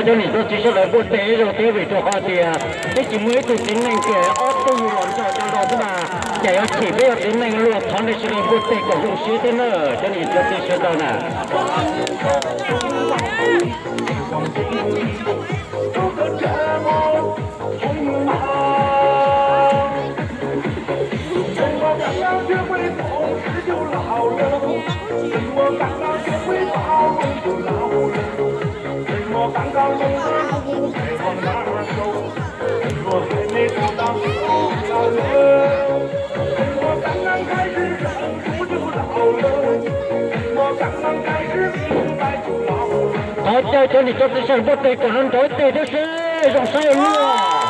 Cov niam cov txiv sawv daws npuaj teg ib zaug thiab, vim rau qhov tias twb tsis muaj ib tug txiv neej ces ob tug los nrog cov laus xwb mas, ces yuav chim peb cov txiv neej luag. Thov nej sawv daws npuaj teg kom zoo siab thiab na, cov niam cov txiv sawv daws na. Thov caw cov niam cov txiv sawv daws npuaj teg kom nrov nrov ib teg thiab seb zoo saib ua luaj.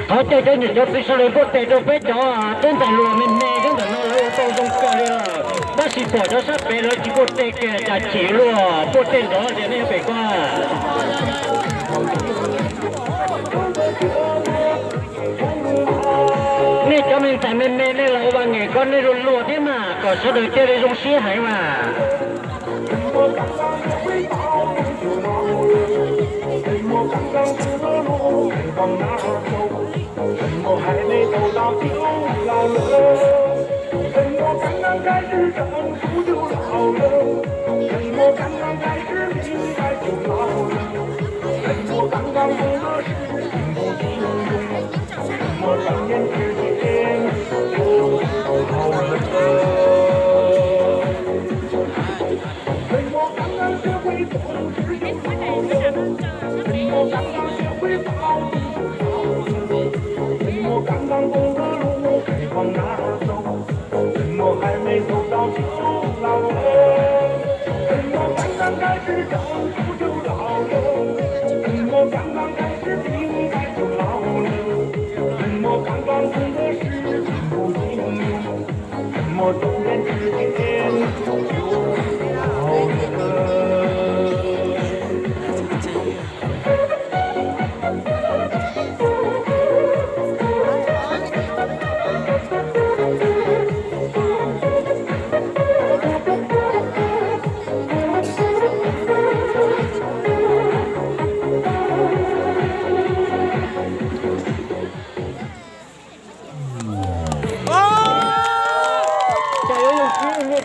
Thov caw cov niam cov txiv sawv daws npuaj teg rau peb cov tub ntxhais hluas me me nyob ntawm no, lawv ua tau zoo kawg li lawm. Tab sis pom cov sab pem lawv tsis npuaj teg kiag cas chim luaj, npuaj teg nrov tias nej yuav pem ko. Nej cov me ntxhais me me nej los ua vas nyem ko nej luag luag thiab mas kom sawv daws thiaj li zoo siab heev mas.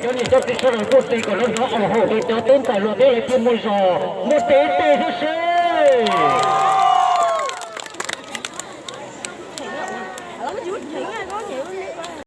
Cov niam cov txiv sawv daws npuaj teg kom nrov nrov ua luaj rau cov tub ntxhais hluas thiab lawv thiaj muaj zog, npuaj teg ib teg thiab seb.